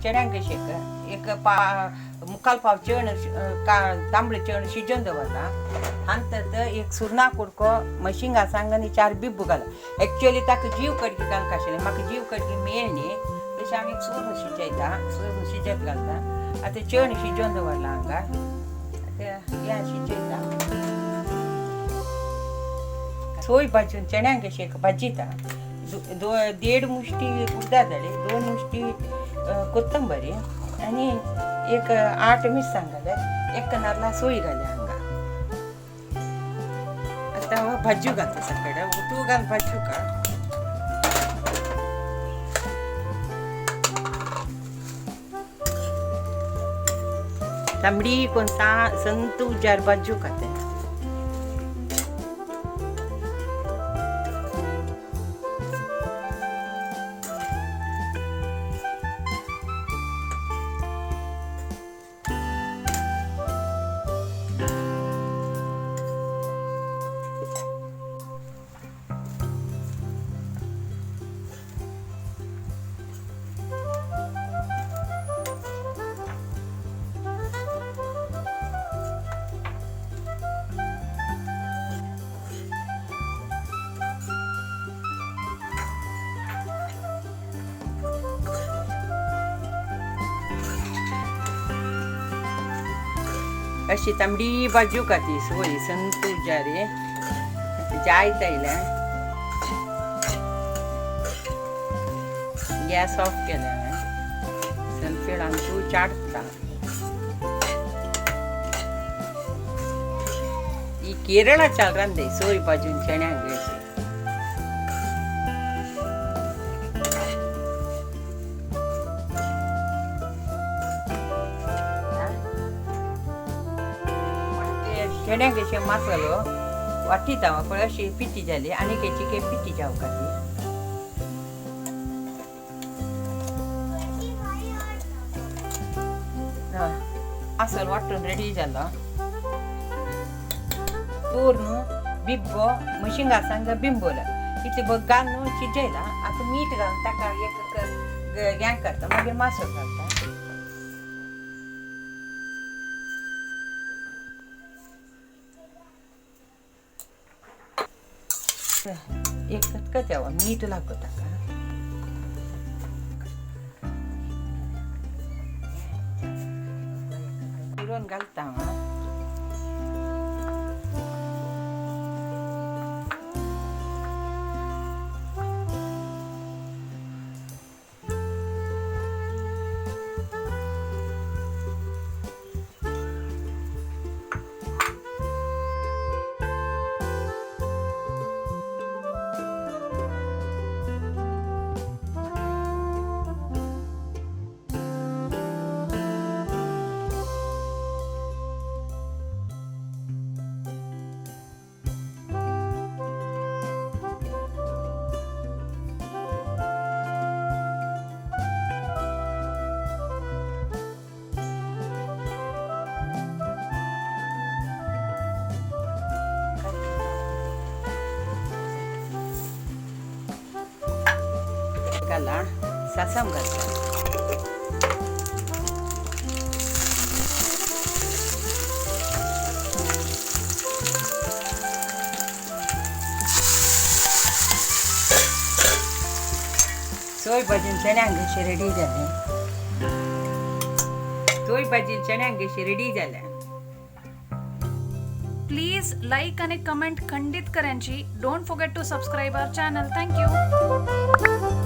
चण्यांक शेक एक पा मुखाल पाव चण तांबडे चण शिजोवन दवरला. आनी एक सुरना कुडको मशिंगा सांग आनी 4 बिब्बू घाला. एक्चुअली ताका जीव कडकी घालूंक आशिल्लें, म्हाका जीव कडकी मेळ्ळी न्ही, तशें आमी सूर्ण शिजयता, सूर्ण शिजत घालता. आतां चण शिजोवन दवरला हांगा, आतां हें शिजयता. सोय भाजून चण्यांक शेक भाजिता. 1.5 मुष्टी उडदा जाली, 2 मुष्टी कोथंबरी आनी एक 8 मिरसांग घाले, 1 नाल्ला सोय घाले हांगा. आतां हांव भाजयो घालता सकयल, उदक घाल भाजयो का. तांबडी कोण संत उजार भाजयो खाते. अशी तांबडी भाजयो खाती सोय संत उजारे जायत आयल्या. गॅस ऑफ केल्या हांवें. सनफेड तूं चाडटा. ही केरळा चाल रांदे सोय भाजून चण्यांक अशी. चण्यांक अशें मसालो वाटिता पळय, अशी पिठी जाली आनी हेची के पिठी जावंक ती. मसालो वांटून रेडी जालो. तूर न्हू बिब्बो मशिंगा सांग बिंबोला इतले बघ घाल न्हू शिजयला. आतां मीठ घालून ताका एक गॅंग करता, मागीर मासो घालता. एक कतकत मीठ लागो ताका. फिरोवन घालता हांव. घाला सासम घालता. सोय भाजून चण्यांक अशी रेडी जाले. सोय भाजी चण्यांक अशी रेडी जाल्या. प्लीज लाईक आणि कमेंट खंडित Karachi. Don't forget to subscribe our channel. Thank you.